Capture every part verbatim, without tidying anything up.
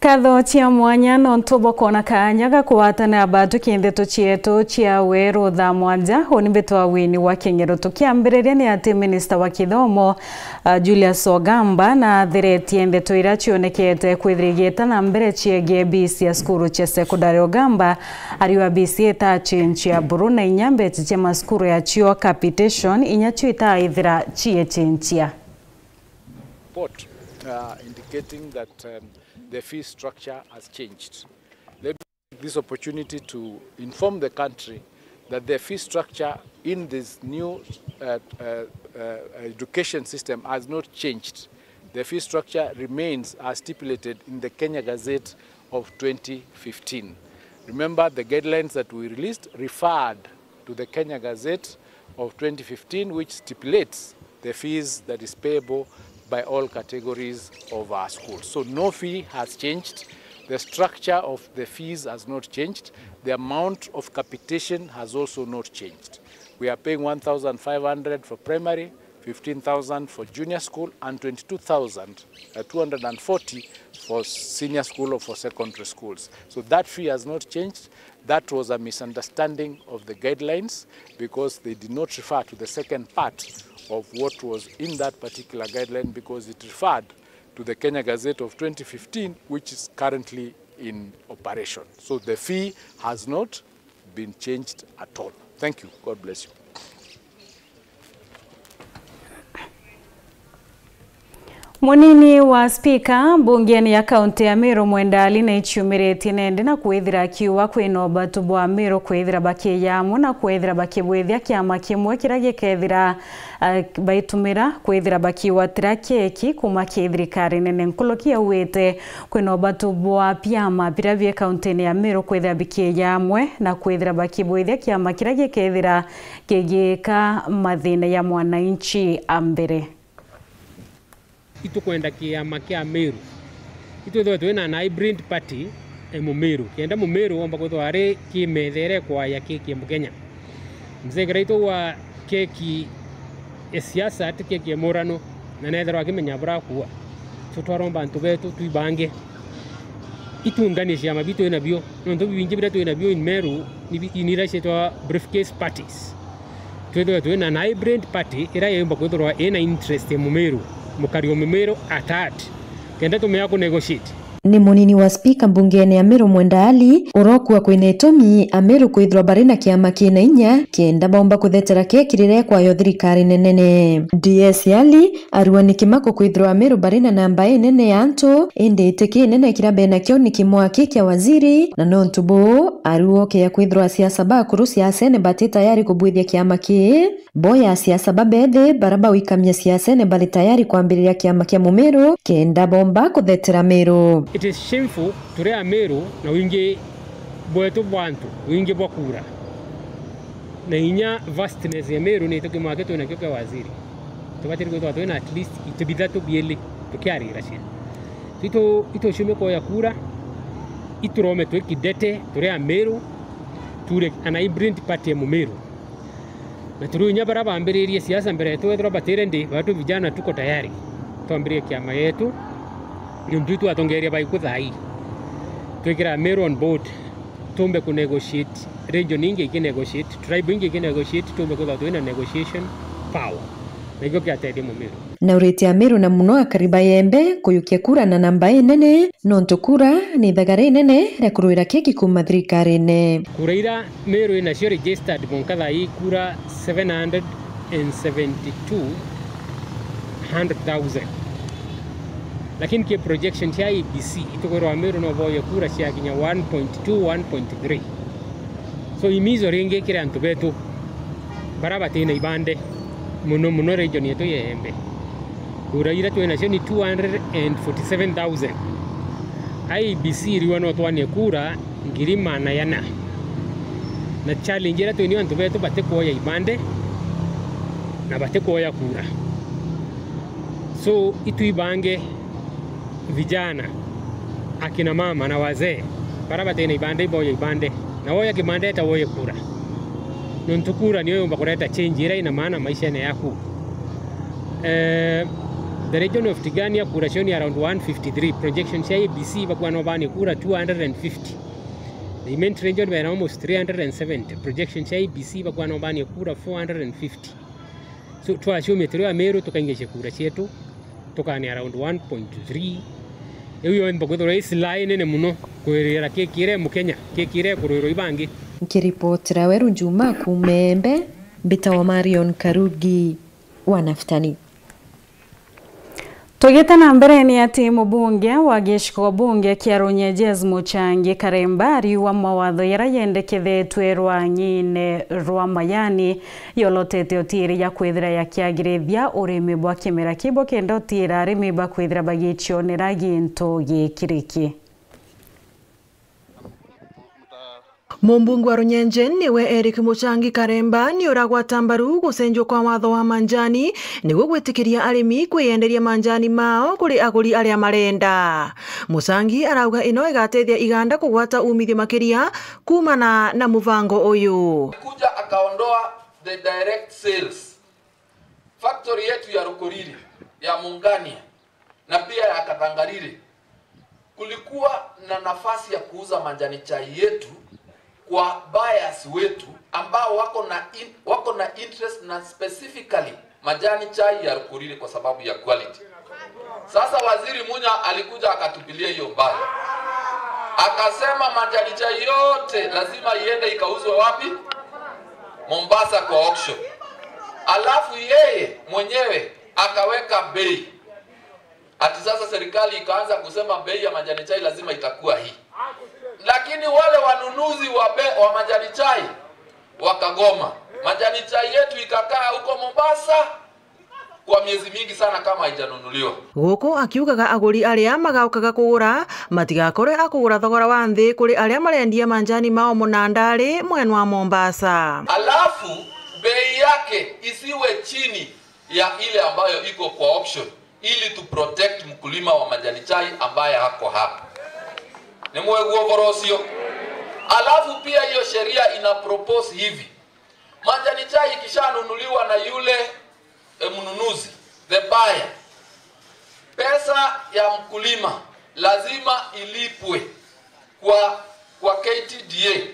Nkatho cia mwanya nontu bwa kwona kaanya ga kugwatanira batwi kintheto cietu cia weru thaa mwanja. Uni mbitwa Winnie wa King'ero. Tukiambiriria ni ati minista wa kithomo, uh, Julius Ogamba natheretie ndeto iria cionekete kwithira igiita na mbere ciegii fees cia cukuru cia sekondari. Ogamba ariuga fees itachenjia buru na inya mbecha cia macukuru yacio capitation inya cio itaithira ciechenjia. Report, uh, indicating that, um, the fee structure has changed. Let me take this opportunity to inform the country that the fee structure in this new, uh, uh, uh, education system has not changed. The fee structure remains as stipulated in the Kenya Gazette of twenty fifteen. Remember, the guidelines that we released referred to the Kenya Gazette of twenty fifteen, which stipulates the fees that is payable by all categories of our schools. So no fee has changed. The structure of the fees has not changed. The amount of capitation has also not changed. We are paying one thousand five hundred for primary, fifteen thousand for junior school, and twenty-two thousand, uh, two hundred and forty for senior school or for secondary schools. So that fee has not changed. That was a misunderstanding of the guidelines because they did not refer to the second part of what was in that particular guideline, because it referred to the Kenya Gazette of twenty fifteen, which is currently in operation. So the fee has not been changed at all. Thank you. God bless you. Munini wa spika mbungene ya kaunti ya Meru, Mwenda Ali, naichiumiritie nende na kwithira akiuga kwina ubatu bwa Ameru kwithira bakiija amwe na kwithira bakibwithia kiama kimwe kiria gikethira, ah, baitumira kwithira bakigwatira keki kuuma ki thirikari nene. Nkuruki augite kwina ubatu bwa biama biria bi kauntine ya Meru kwithira bikiija amwe na kwithira bakibwithia kiama kiria gikethira kigiika mathina ya mwananchi a mbere. Itukwenda kiama kia Meru. Itwithwe twina an hybrid party e Mumeru. Kenda Mumeru omba kwithwa ari kimethere kwaya keki e Mukenya. Mzee Kiraitu wa keki e siasa, ati keki e murano, na nethirwa akimenya buria akua. So twaromba antu betu twibange. Itunganie ciama biu twinabio, nontu bibingi biria twinabio in Meru ni bi-, ni iria cietwa briefcase parties. Twithirwe twina an hybrid party iria yumba kwithirwa ina interest ya Mumiru, mukari o Mumiru at heart, kenda tumea ku negotiate. Ni munini wa spika mbungene ya Meru Mwenda Ali urokua kwina itumi Ameru kwithirwa bari na kiama kina inya kenda baumba kuthetera keki riria ekwayo thirikari nenene. D S Ali arua ni kimako kwithirwa Ameru bari na namba inene ya antu, indi iti kinene kiria benakio ni kimwaki kia waziri, na nontu buu arua ukea kwithirwa asiasa bakuru siasene bati tayari kubwithia kiama kii. Bo ya asiasa babethi bara bawikamia siasene bari tayari kwambiriria kiama kia Mumiru kenda bomba kuthetera Miru. It is shameful turi Ameru na wingi bwetu bwa antu, wingi bwa kura, na inya vastness ya Miru ni tukimwaki twinakio kia waziri. Tubatiri kwithirwa twina at least itu bithatu biili tukiarira cia. Itu, itucumie kwoya kura, iturome twi kidete turi Ameru, ture an hybrid party ya Mumiru. Na turiu inya baria bambiririe siasa mbere yetu, ethirwa bati ready, batu vijana tuko tayari twambiririe kiama yetu, niuntu itu atongeria baiku thaa ii. Twikira Meru on board, tumbe ku negotiate, region ingi iki negotiate, tribe ingi iki negotiate, tumbe kwithirwa twina negotiation power. Na ikio kiatethia Mumiru. Na uritie Ameru na muno akari ba Yembe kuyukia kura na namba inene, nontu kura ni ithaga rinene ria kurwira keki kuuma thirikarine. Kura ira Meru inacio registered bonka thaa ii kura seven hundred and seventy-two hundred thousand. Lakini ki projection cia I E B C itukwirwa Meru no boye kura cia kinya one point two, one point three. So imizo ringi kiri antu betu bara batina ibande, muno muno region yetu ya Embe. Kura ira twinacio ni two hundred and forty-seven thousand. I E B C iriwa no twanie kura ngiri maana yana. Na challenge ira twinio antu betu batikwoya ibande na batikwoya kura. So itwibange vijana, akina mama na wazee, bara batina ibande iboye ibande, na woya kibande eta woye kura. Nontu kura niyo yumba kureta change ira ina maana maishene yaku. Eh, The region of Tigania kura cio ni around one fifty-three. Projection cia A B C bakwana ubani kura two hundred and fifty. The Imenti region bena almost three hundred and seventy. Projection cia A B C bakwana ubani kura four hundred and fifty. So, twaciumite riu Ameru tukaingicia kura cietu, tukane around one point three. Iu yonthe kwithirwa i silaha inene muno kwirira kikire Mukenya, kikire kurwirwa ibangi. Nkiripotera Weru Juma kuuma Embe, mbitawa Marion Karugi wa Nafutani. Tugite na mbere, ni ati mubunge wa gicigo bunge kia Runyenjes Muchangi Karemba ariuga mawatho jaria yendekethetwe rwang'ine rwa majani yolotete utiiri ja kwithira jakiagirithia urimi bwa kimera kiu, bukenda utiira arimi bakwithira bagicionera gintu gikiriki. Mumbunge wa Runyenje niwe Eric Muchangi Karemba ni uragwata mbaru gucenjua kwa watho wa manjani niguo gwitikiria arimi kwiyenderia manjani mao kuri aguri aria marenda. Muchangi arauga ino igatethia iganda kugwata umithio makiria kumana na mubango uyu. Kuja akaondoa the direct sales. Factory yetu ya Rukuriri, ya Mungania, na pia ya Kathangarire, kulikuwa na nafasi ya kuuza majani chai yetu kwa buyers wetu ambao wako na in-, wako na interest na specifically majani chai ya Rukuriri kwa sababu ya quality. Sasa Waziri Munya alikuja akatupilia hiyo mbali. Akasema majani chai yote lazima iende ikauzwe wapi? Mombasa kwa auction. Alafu yeye mwenyewe akaweka bei. Ati sasa serikali ikaanza kusema bei ya majani chai lazima itakuwa hii. Lakini wale wanunuzi wa be-, wa majani chai wakagoma. Majani chai yetu ikakaa huko Mombasa kwa miezi mingi sana kama haijanunuliwa. Guku akiugaga aguri aria magaukaga kugura matigakorwe a kugura thogora wa nthi kuri aria marendia manjani mao munandari mwena wa Mombasa. Alafu bei yake isiwe chini ya ile ambayo iko kwa auction, ili tu protect mkulima wa majani chai ambaye ako hapa. Ni mwegua uvoro ucio? Alafu pia hiyo sheria ina propose hivi, majani chai ikishanunuliwa na yule, eh, mnunuzi, the buyer, pesa ya mkulima lazima ilipwe kwa, kwa K T D A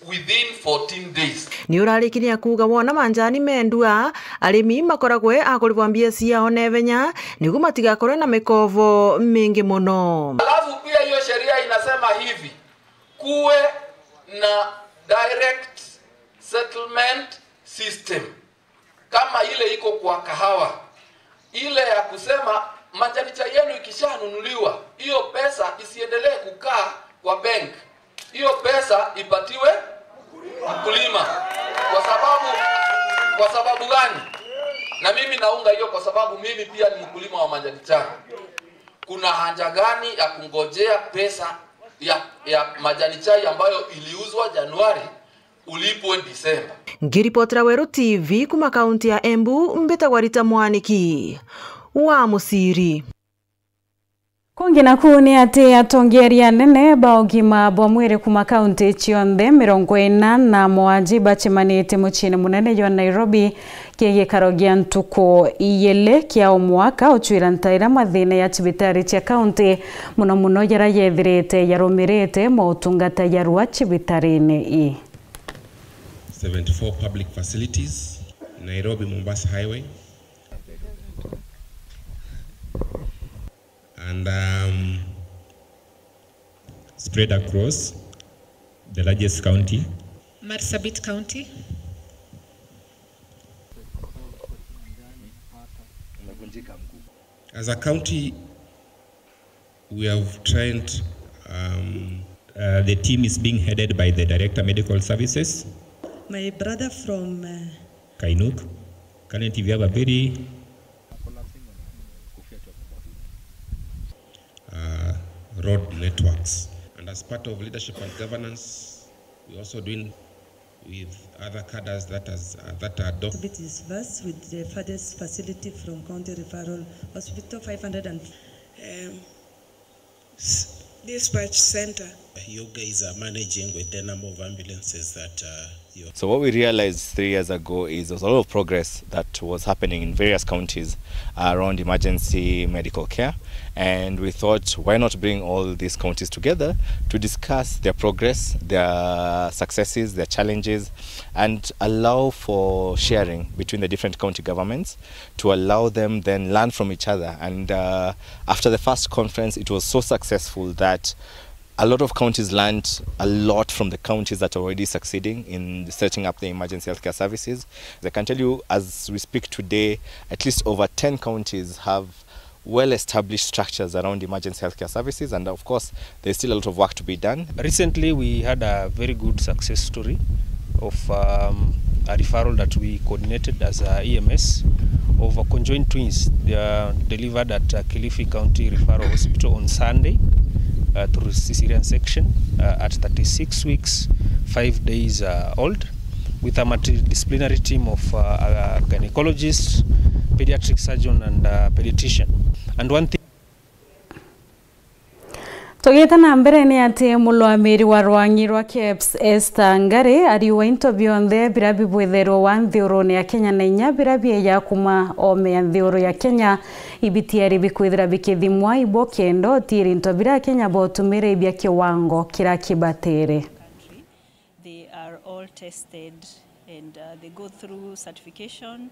within fourteen days. Ni urarikiria kuuga wona manjani mendua, arimi makoragwe a kurivwa mbia ciao na ivenya niguo matigakorwe na mikovo mingi muno. Alafu pia hiyo sheria inasema hivi, kuwe na direct settlement system kama ile iko kwa kahawa, ile ya kusema majani chai yenu ikishanunuliwa, hiyo pesa isiendelee kukaa kwa bank, hiyo pesa ipatiwe mkulima. Kwa sababu, kwa sababu gani? Na mimi naunga hiyo kwa sababu mimi pia ni mkulima wa majani chai. Kuna haja gani ya kungojea pesa ya, ya majani chai ambayo iliuzwa Januari ulipwe Disemba? Ngiripotera Weru T V kuma kaunti ya Embu, mbitagwa Rita Mwaniki wa Muciri. Kungi naku ni ati atongeria anene ba ugima bwa mwiri kuma kaunti cionthe mirongo ina na mugwanja bacemanitie muciini munene jwa Nairobi ki gikaro gia ntuku ijiri kia o mwaka ucwira ntaira mathina ya cibitari cia kaunti, muno muno jaria jethirite jarumirite motungata jarua cibitarini ii. Seventy-four public facilities, Nairobi Mombasa Highway. And, um, spread across the largest county. Marsabit County. As a county, we have trained, um, uh, the team is being headed by the Director Medical Services. My brother from, uh, Kainuk, Karen T V Ababiri. Uh, road networks. And as part of leadership and governance, we're also doing with other cadres that has, uh, that are doc- It is vast with the furthest facility from County Referral Hospital, five hundred and, um, s-, dispatch center. You guys are managing with the number of ambulances that, uh, So what we realized three years ago is there was a lot of progress that was happening in various counties around emergency medical care, and we thought, why not bring all these counties together to discuss their progress, their successes, their challenges, and allow for sharing between the different county governments to allow them then learn from each other. And uh, after the first conference, it was so successful that a lot of counties learned a lot from the counties that are already succeeding in setting up the emergency healthcare services. I can tell you, as we speak today, at least over ten counties have well-established structures around emergency healthcare services, and of course, there's still a lot of work to be done. Recently, we had a very good success story of um, a referral that we coordinated as a E M S of a conjoined twins. They are delivered at uh, Kilifi County Referral Hospital on Sunday uh, through cesarean section uh, at thirty-six weeks, five days uh, old, with a multidisciplinary team of uh, a gynecologist, pediatric surgeon, and uh, pediatrician. And one thing Tugite na mbere, ni ati murungamiri wa rwang'i rwa KEBS, Esther Ngari, ariuga into bionthe bira bibwithairwa wa nthiurune ya Kenya na inya bira bieja kuma oome ya nthiuru ya Kenya, ibitiari bikwithira bikithimwa ibo kenda utiiri into bira Kenya botumire ibia kiwango kira kibatire. They are all tested and uh, they go through certification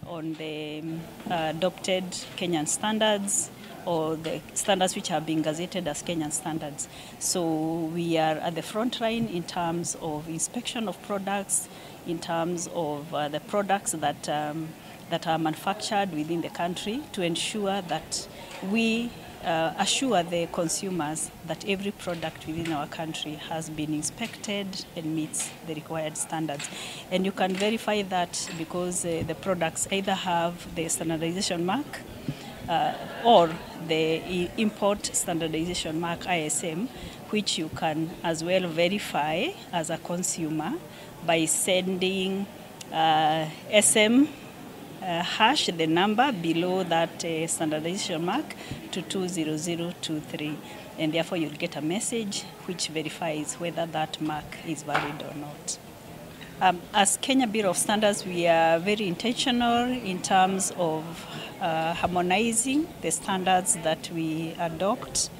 on the um, adopted Kenyan standards or the standards which have been gazetted as Kenyan standards. So we are at the front line in terms of inspection of products, in terms of uh, the products that um, that are manufactured within the country to ensure that we uh, assure the consumers that every product within our country has been inspected and meets the required standards. And you can verify that because uh, the products either have the standardization mark uh, or the i- import standardization mark, I S M, which you can as well verify as a consumer by sending uh, S M uh, hash the number below that uh, standardization mark to two zero zero two three, and therefore you'll get a message which verifies whether that mark is valid or not. Um, as Kenya Bureau of Standards, we are very intentional in terms of uh, harmonizing the standards that we adopt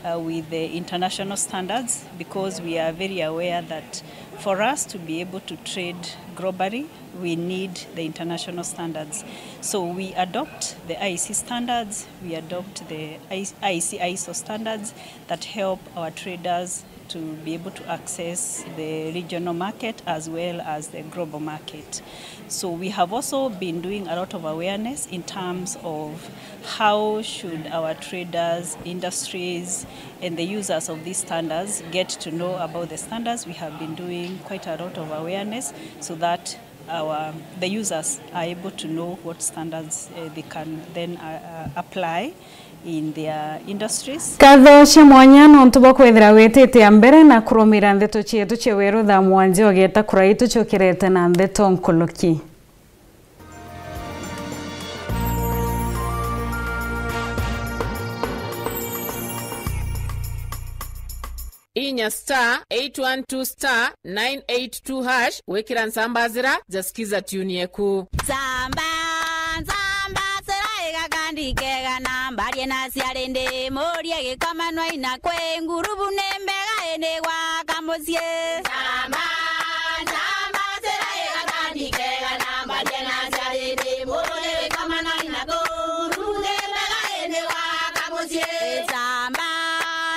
uh, with the international standards, because we are very aware that for us to be able to trade globally, we need the international standards. So we adopt the I E C standards, we adopt the I- I E C ISO standards that help our traders to be able to access the regional market as well as the global market. So we have also been doing a lot of awareness in terms of how should our traders, industries, and the users of these standards get to know about the standards. We have been doing quite a lot of awareness so that our the users are able to know what standards uh, they can then uh, uh, apply in their industries. Nkatho cia mwanya nontu bwa kwithira witite a mbere na kurumira ndeto cietu cia weru thaa mwanja ugeta kurai tucukirite na ndeto nkuluki. Inya star eight one two star nine eight two hash gwikira nsamba zira ja Skiza tune yeku. Nsamba, nsamba, sera igakandi kegana, mbarie na ciari ndi, murie gikomanwa ina kwi ngurubu ni mbega ini gwaka mucii. Nsamba, nsamba, sera igakandi kegana, mbarie na ciari ndi, murie gikomanwa ina kwi ngurubu ni mbega ini gwaka mucii. Nsamba,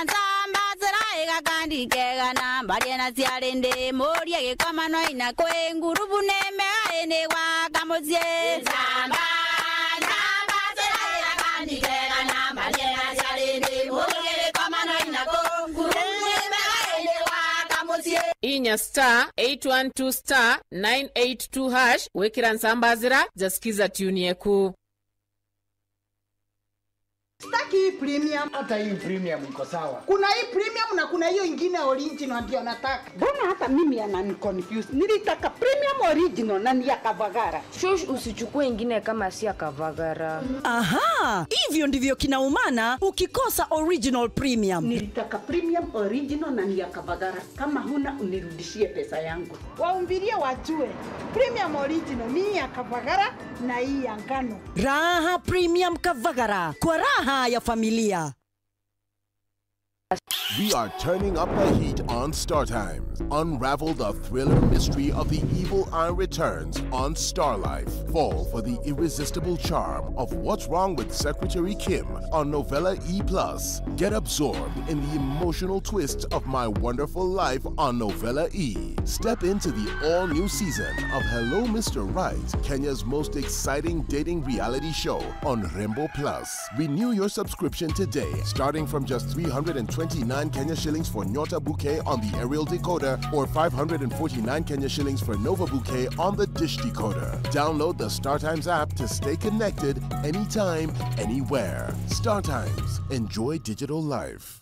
nsamba, sera igakandi kegana, mbarie na ciari ndi, murie gikomanwa ina kwi ngurubu ni mbega ini gwaka mucii. Nsamba, nsamba, sera igakandi kegana, mbarie na ciari ndi, murie gikomanwa ina kwi ngurubu ni mbega ini gwaka mucii. Inya star eight one two star nine eight two hash gwikira nsamba zira ja Skiza tune yeku. Sitaki Premium. Hata hii premium iko sawa. Kuna hii premium na kuna hiyo ingine original ndio nataka. Mbona hata mimi anani confuse? Nilitaka premium original na ni ya Kavagara. Shush, usichukue ingine kama si ya Kavagara. Aha, hivyo ndivyo kinaumana ukikosa original premium. Nilitaka premium original na ni ya Kavagara. Kama huna, unirudishie pesa yangu. Waumbirie wajue, premium original ni ya Kavagara na hii ya ngano. Raha Premium Kavagara, kwa raha ya familia. We are turning up the heat on Star Times. Unravel the thriller mystery of the evil eye returns on Star Life. Fall for the irresistible charm of What's Wrong with Secretary Kim on Novella E plus. Get absorbed in the emotional twists of My Wonderful Life on Novella E. Step into the all-new season of Hello Mister Right, Kenya's most exciting dating reality show on Rembo Plus. Renew your subscription today, starting from just three hundred and twenty-nine Kenya shillings for Nyota Bouquet on the aerial decoder or five hundred and forty-nine Kenya shillings for Nova Bouquet on the dish decoder. Download the StarTimes app to stay connected anytime, anywhere. StarTimes. Enjoy digital life.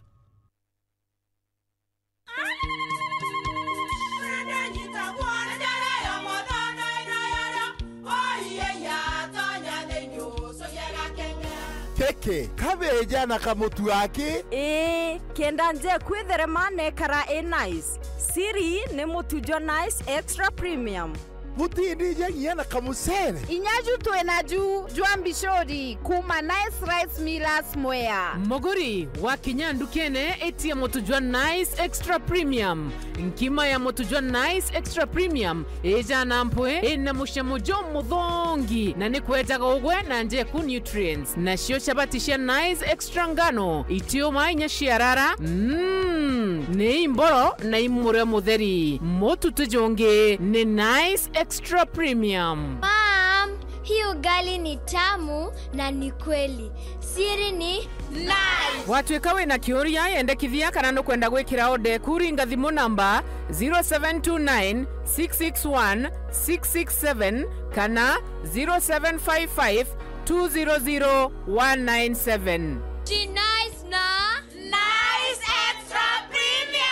Keke, kabeja na kamutu aki. Ii, kenda nje kwitherema nekara i nice. Siri ni mutu jwa Nice Extra Premium. Butindija nginya na kamucere. Inya ju twina ju jwa mbicuri kuma Nice Rice Millers Mwea. Muguri, wakinya ndukene, itia mutu jwa Nice Extra Premium. Nkima ya mutu jwa Nice Extra Premium ijana mpwi, ina mucamo jumuthongi, na ni kwejaga ugwe na njeku nutrients. Nacio chabati cia Nice Extra ngano itiuma inya ciarara. Mm, ni imboro na imurio mutheri. Mutu tujungi ni Nice Extra Premium. Mom, hii ugali ni tamu na ni kweli. Siri ni Nice. Watwika wina kiuria, yendekithia kana nukwenda gwikira order eku, ringa thimu namba zero seven two nine, six six one, six six seven kana zero seven five five, two zero zero, one nine seven. Ji Nice na Nice Extra Premium.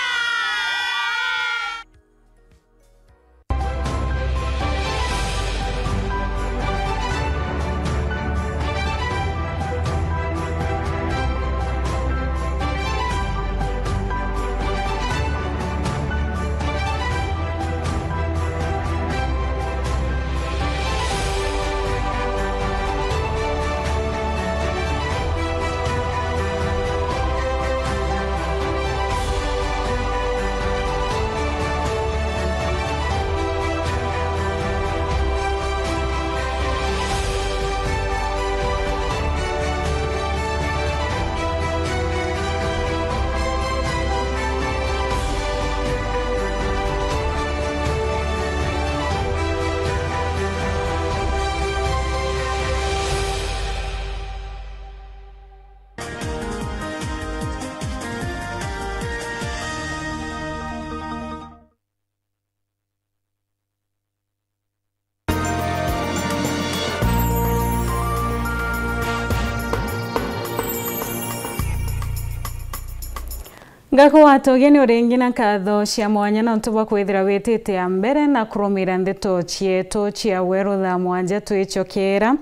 Ngakugwata ugeni uringi na nkatho cia mwanya nontu bwa kwithira witite a mbere na kurumira ndeto cietu cia weru thaa mwanja twicokera.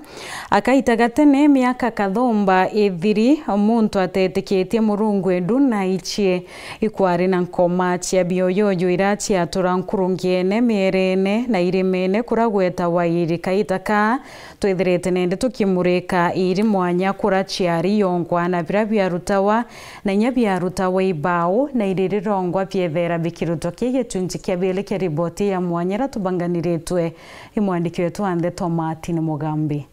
Akaita gatene miaka kathumba ithiri, muntu atetikitie Murungu endu na ichie ikwari na nkoma cia bioyoyo ira ciatura nkurungiene, mierene na irimene kuria gwetagwa iri. Kaita ka twithirite nende tukimurika iri mwanya kuria ciari yongwa na biria biarutawa na inya biarutawa ibau na iri rirongwa biethera bikirutwa ki gichunchi kia biiri kia riboti ya mwanya ira tubanganiritwe i mwandiki wetu wa ndeto Martin Mugambi.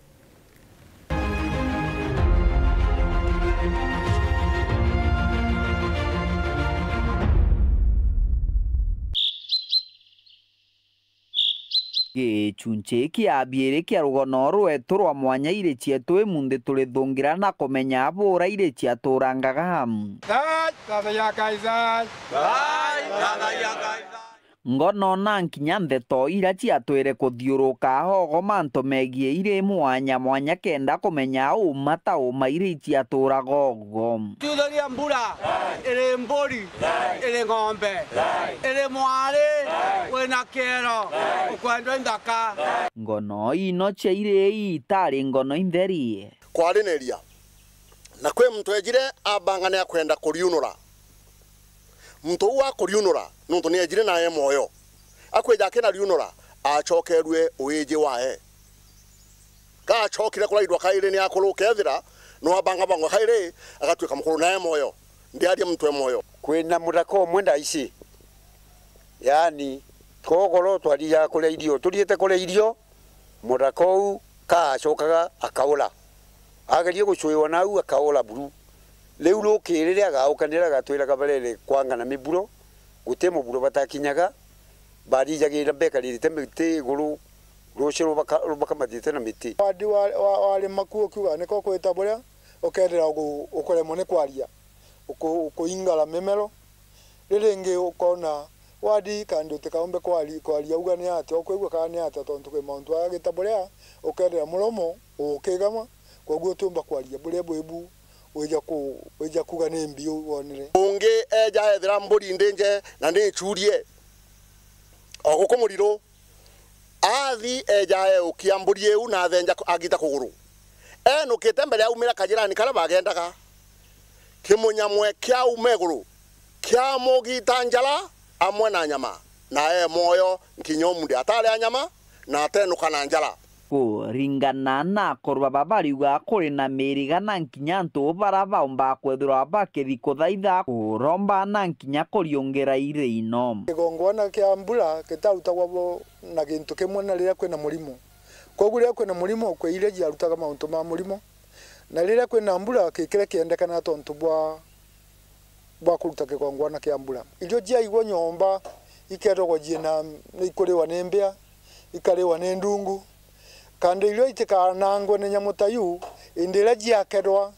Gichunchi kia biiri kia rugano rwetu rwa mwanya iri cietu imunthi turithungira na kumenya bura iri ciaturangaga. Thai, thathai ya Kaisari. Thai, thathai ya Kaisari. Ngono na nkinya ndeto iria ciatwire kuthiuruka ogo mantu megie iri mwanya mwanya kenda kumenya uma ta uma iri ciaturaga ogo. Tuthuria mbura, iri mburi, iri ng'ombe, iri mwari, wina kiero, ukwendwa nthaka. Ngono ino cia iri itari ngono intheri. Kwari na iria. Na kwi muntu ejire abangane akwenda kuriunura. Muntu uu akuriunura, nontu ni ejire nae mwoyo. Akwija akinariunura, acokerue uiji wae. Gacokire kurairwa kairi ni akuru, ukethira no abanga bangwa kairi, agatuika mukuru nae mwoyo. Ndiaria muntu e mwoyo. Kwina muthaka umwe ndaici. Yaani, kogoro twathiaga kuria irio, tuthiite kuria irio, muthaka uu kaacokaga akaura. Agerie gucwiwa nau akaura buru. Riu rukiri riria agaukanira agatwira kabarere kwangana miburo, guti muburo batakinyaga, bathijagirira bekarite miti iguru, ruciro baka-, bakamathite na miti. Wadi wa, wa, wari maku ukiuga niko kwita buria, ukethira ugu-, ukuremwa ni kwaria, uku-, ukuingara mimero. Riringi ukona wadi kandi utikaumbe kwari-, kwaria uga ni atia, ukwigua kana ni atia, tontu kwi mauntu agita buria ukethira muromo ukigama, koguo utiumba kwaria buria bwibu wija ku-, wija kuga ni mbi u wonire. Ungi eja ethira mburi ndinje na ni ichurie, o guku muriru, athi eja eukia mburi iu na athenja ku-, agita kuguru. Enukite mbere aumira kajirani karia bagendaga. Kimunyamwe kiauma iguru, kiamugita njara amwe na nyama, na e mwoyo nkinya umunthi. Atari a nyama, na atenuka na njara. Kuringana na akuru baba, bariuga kuri na miriga na nkinya antu baria baumba kwithirwa bakithi kuthaitha, kuromba na nkinya kuriungira iri ino. Kigongwana kia mbura gitarutagwa bo na gintu kimwe na riria kwina murimo. Koguo riria kwina murimo, kwi iria jiarutaga mauntu ma murimo, na riria kwina mbura, ki kiria kiendekana tontu bwa, bwa kuruta kigongwana kia mbura. Irio jiaigwa nyomba, ikethagwa jiina, ikuriwa ni mbia, ikariwa ni ndungu, kandi irio itikanangwe ni nyamu ta iu, indi riria jiakethwa,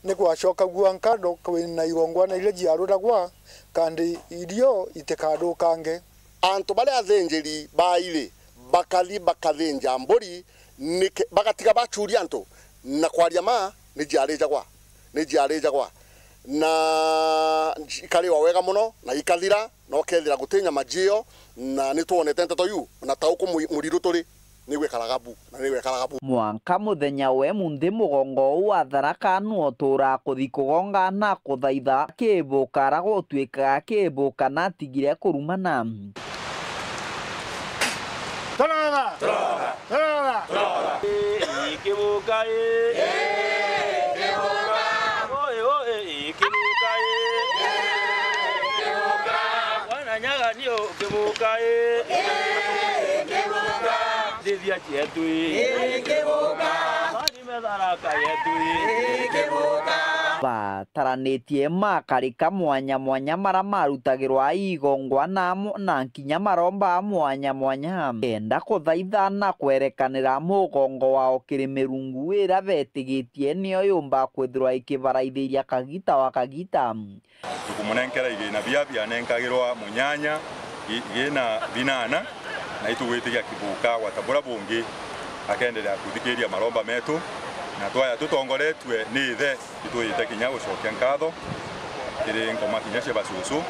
ni gwacokagua nkatho kwina igongwana iria jiaruragwa, kandi irio itikathukange. Antu baria athinjiri ba iri bakathi bakathinja mburi, niki-, bagatiga bachuria antu, na kwaria ma, ni jiarijagwa, ni jiarijagwa, na ikariwa wega mono, na ikathira, na ukethira guti nyama jiio, na ni twonete nteto iu, na ta uku mu-, muriru turi, ni gwikaraga bu, na ni gwikaraga bu. Mwanka muthenya wa imunthi mugongo uu wa Tharaka nu uturaa kuthi kugonga na kuthaitha akibuka, ara gutwikaga akibuka na atigire kurumana. Toroga! Toroga! Toroga! Toroga! Ii, ikibuka, ii. Ii, ikibuka. Oi, oi, ii, ikibuka, ii. Ii, ikibuka. Mwana nyaga ni ukibuka, ii. Ii, ikibuka. Ndithia cietu, ii. Ii, ikibuka. Methara Nkai yetu ii. Bataranitie makarika mwanya mwanya maria marutagirwa igongwana amo na nkinya maromba mwanya mwanya, kenda kuthaitha na kwerekanira mugongo wao kiri mirungu iria betigitie niyo yumba kwithirwa ikibaraithiria kagita wa kagita. Tukumunenkera igina bia bianenkagirwa munyanya, i-, igina binana, na itugwitikia kibuka gwata buria bungi, akenderea kuthikiria maromba metu, na twaya tutongoretue ni ithe, itwiyite kinya gucokia nkatho kiri nkoma kinya cia bacucu,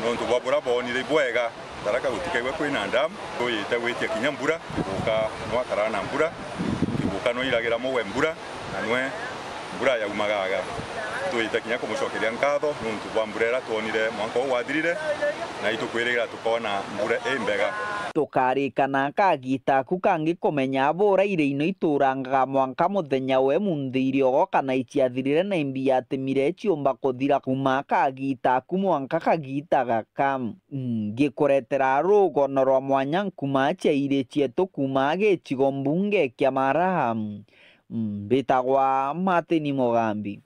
nontu bwa buria boonire bwega Tharaka gutikaigwe kwina ndamu. Twiyite gwitia kinya mbura, kibuka nwa akaraa na mbura, kibuka nwa iragira muwe mbura, na nwe mbura yaumagaga. Twiyite kinya kumucokeria nkatho nuntu bwa mbura iria twonire mwanka uu wathirire, na itukwirigira tukoona mbura imbega. Tukarikana kagita aku kangi kumenya bura iri ino iturangaga mwanka muthenya wa imunthi iriogo kana iciathirire na imbi yatimire ciumba kuthira kuuma kagita aku mwanka kagita gaka. Ngikuretera rugono rwa mwanya nkuma cia iri cietu kuuma gicigo mbunge kia Maraha. Mbitagwa Martin Mugambi.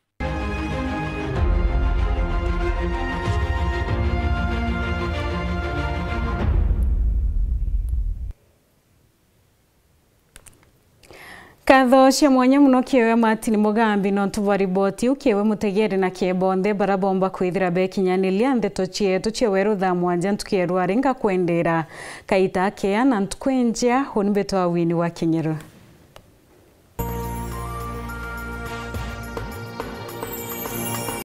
Nkatho cia mwanya mono kiewe Martin Mugambi, nontu bwa riboti iu. Kiewe mutegeri na kiebonthe bara bomba kwithira bekinyaniria ndeto cietu cia weru thaa mwanja ntuku ya rwari, ngakwendera kaita akea na ntuku injea. Uni mbitwa Winnie wa Kinyeru.